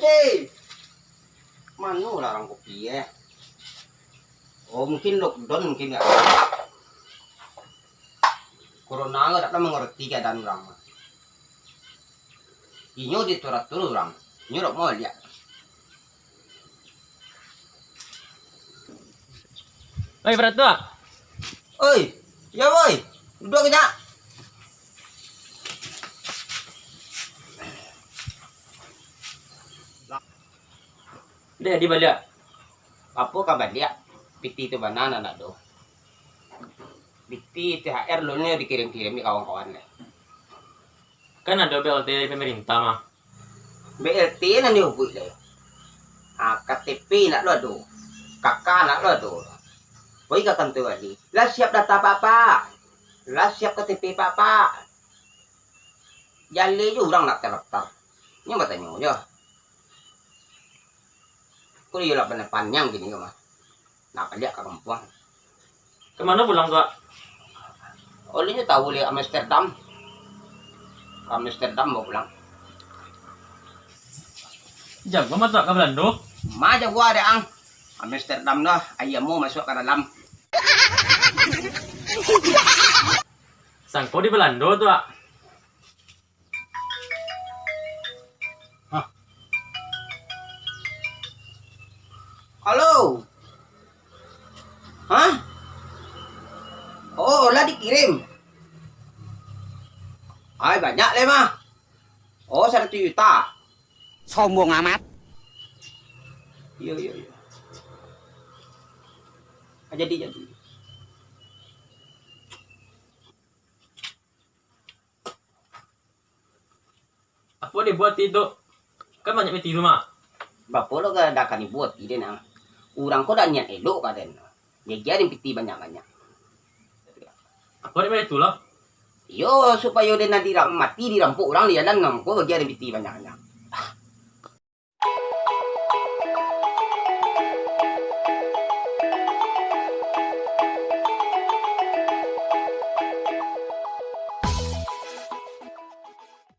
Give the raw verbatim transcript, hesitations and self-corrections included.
Hei, mano lah urang kopi, eh? Oh, mungkin lockdown, mungkin ndak. Corona ko dak mangarati keadaan urang. Inyo diatur-atur urang, inyo dak mau liak. Oi, Pratu. Oi, yo, boy. Duduak kajak. Deh, di baliak. Apo ka baliak? Piti tu bana, anak tu. Piti T H R lo nyo dikirim-kirim di kawan-kawan deh. Kan ado B L T dari pemerintah mah. B L T nan diubuik lai. Ah, K T P nak lo ado. K K nak lo ado. Pai ka kantua baliak. Lah siap data apak-apak. Lah siap K T P apak-apak. Jaleh jo urang nak tadaftar. Nyo batanyo jo. Ko iyo lah panjang kini ko mah. Nak baliak ka kampuang. Ka mano pulang tu, Ak? Oleh nyo tahu leh Amsterdam. Ka Amsterdam bawa pulang. Jago mah tu, Ak, ka Balando? Ma jago ado ang. Amsterdam dah, ayam mau masuk ka dalam. Sangko di Balando tu, Ak. Hah? Halo? Hah? Oh, lah dikirim? Ai, banyak leh mah. Oh, saratus juta. Sombong amat. Iyo, iyo, iyo. Ah, jadi, jadi. Apo dibuati tu? Kan banyak piti tu, Mak. Bapo lo ka dak ka dibuati den, ah. Urang ko dak niat elok ka den. Jagiah den piti banyak-banyak. Apo dek itu lo? Iyo, supayo den dak diram-, mati dirampok urang di jalan, nah, mako bagiah den piti banyak-banyak.